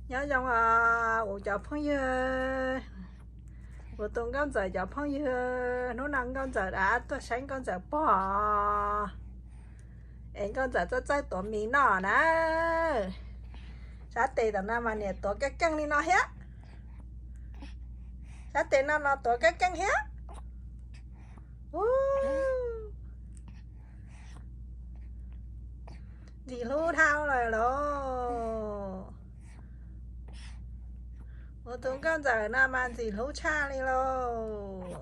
Nyob zoo os kuv cov phooj ywg, kuv tus nkauj ntxawm cov phooj ywg, hnub no nkauj ntxawm a tuaj saib nkauj ntxawm pog, es nkauj ntxawm txawj txawj tuav mis noj na. Sab tes tom no mas niam tuav keej keej li no thiab. Sab tes no los tuav keej keej thiab. Ntxim hlub dhau lawm lauj. Kuv tus nkauj ntxawm no mas ntxim hlub tshaj li lauj.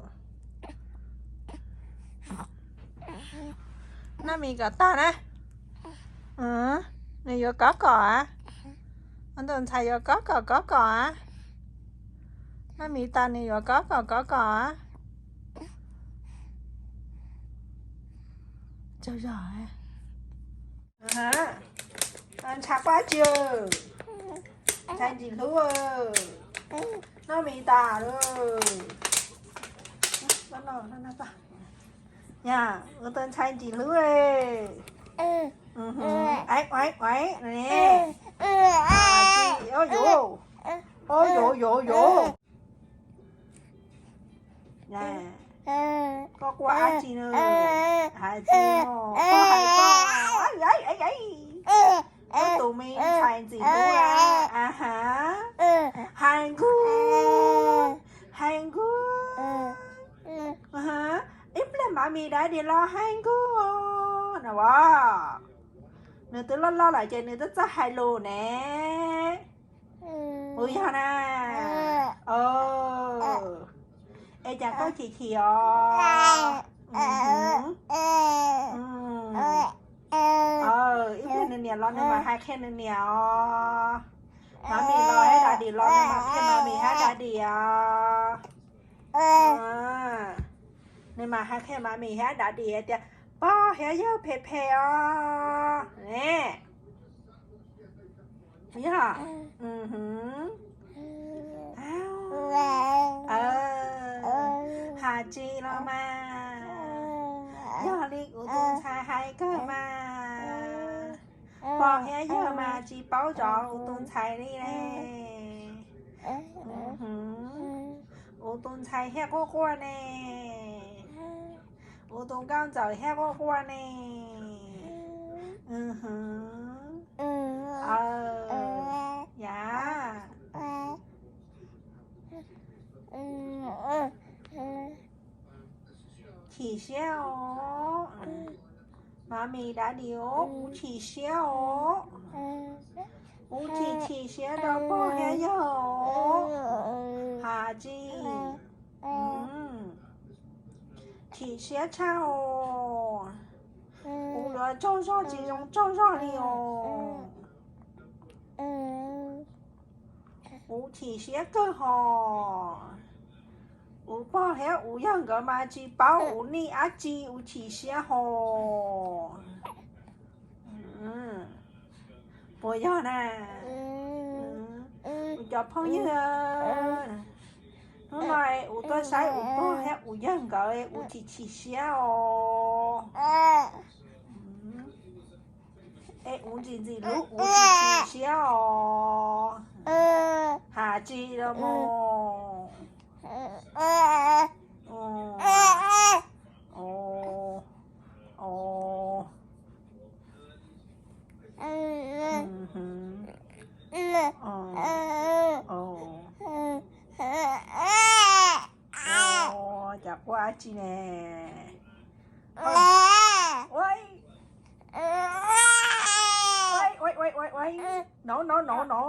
Noj mis kom tag na. Nws yuav kob kom a. Tus ntxhais yuav kob kom kob kom a. Noj mis tas nws yuav kob kom kob kom a. Ntshai quaj tsi, ntshai ntxim hlub. Noj mis tas lawm. Ua tus ntxhais ntxim hlub. Ua yuav, ua yuav yuav yuav. Koj quaj dab tsi na? Hais tsis, koj hais koj. Koj tus me ntxhais ntxim hlub a. Aha. Hais nkuj, hais nkuj. Ib pliag mam mis daddy los hais nkuj no as. Nws twb loj loj lawm ces nws twb txawj hais lus ne. Puas yog na? Es cas koj chim chim os? Ib pliag nws niam los nws mam hais qhia nws niam os. Mami los hab daddy los nws mam qhia mami hab daddy os. Nws mam hais qhia mami hab daddy tias pog thiab yawg phem phem os. Yog. Has tsis los mas, yog li kuv tus ntxhais hais kawg mas, pog thiab yawg mas tsis paub zov kuv tus ntxhais li ne. Kuv tus ntxhais thiaj quaj quaj ne. Kuv tus nkauj ntxawm thiaj quaj quaj ne. Yam. Chim siab os. Mami daddy os, kuv chim siab os. Kuv chim chim siab rau pog thiab yawg os. Has tsis, chim siab tshaj os. Kuv yuav tsaug zog tsis zoo tsaug zog li os. Kuv chim siab kawg hos. Kuv pog thiab kuv yawg nkawd mas tsis paub kuv nij dab tsi, kuv chim siab hos. Puas yog na? Kuv cov phooj ywg, hnub no kuv tuaj saib kuv pog thiab kuv yawg nkawd kuv chim chim siab os. Es kuv ntxim ntxim hlub kuv chim chim siab os. Has tsis los mas. Cas quaj dab tsi ne? No no no no.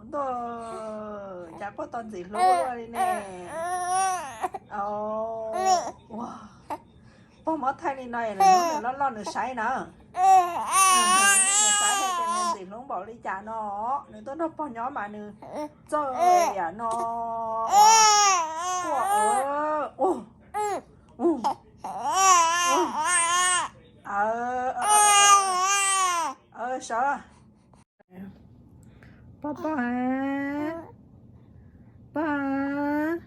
Ntuj, cas quaj tau ntxim hlub li ne. Pog muab thaij li no es lwm hnub nws loj loj nws saib na. Nws saib hais tias nws ntxim hlub npaum li cas no. Nws tuaj nrog pog nyob mas nws txawj yam no. Quaj, sawv. Pog, pog, pog.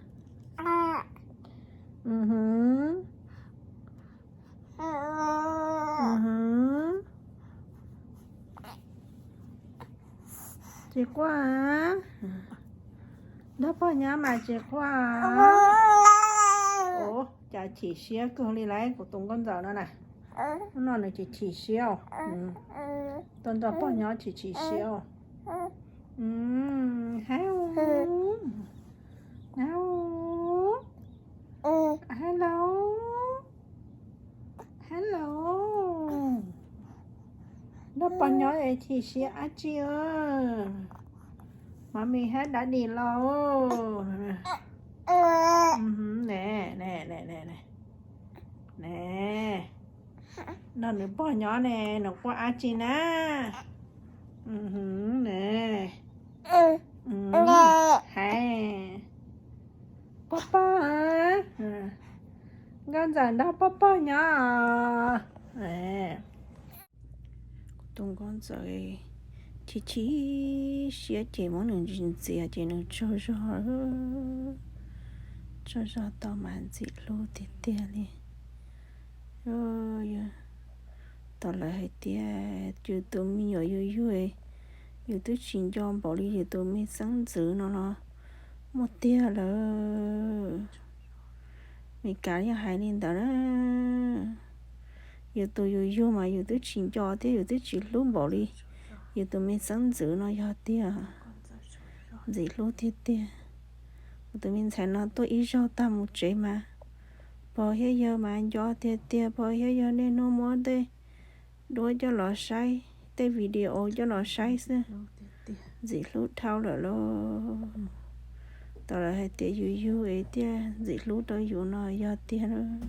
Tsis quaj. Nrog pog nyob mas tsis quaj. Ua cas chim siab kawg li lauj, kuv tus nkauj ntxawm no na. Hnub no nws chim chim siab. Tuaj nrog pog nyob chim chim siab. Hello. Hello. Hello. Nrog pog nyob es chim siab dab tsi? Mami hab daddy los. Ne, ne, ne, ne, ne. Nrog nws pog nyob ne, nws quaj dab tsi na? Ne. Hais, pog pog, nkauj ntxawm nrog pog pog nyob. Kuv tus nkauj ntxawm chim chim siab ces muab nws ntxias ces nws tsaug zog, tsaug zog tau mas ntxim hlub tiag tiag li. Tau lawv hais tias yus tus me nyuam yug yug, yus twb tsis nco npaum li yus tus me xeeb ntxwv no los muaj tiag lawm. Meskas yeej hais li ntawd na. Yus tus yug yug mas yus twb tsis nco thiab yus twb tsis hlub npaum li yus tus me xeeb ntxwv no yog tiag. Ntxim hlub tiag tiag. Kuv tus me ntxhais no tuaj ib zaug tag mus tsev mas pog thiab yawg mas nco tiag tiag, pog thiab yawg niaj hnub muab tej duab coj los saib, tej video coj los saib xwb. Ntxim hlub dhau lawm lauj. Tau lawv hais tias yus yug es thiaj ntxim hlub rau yus no yog tiag lauj.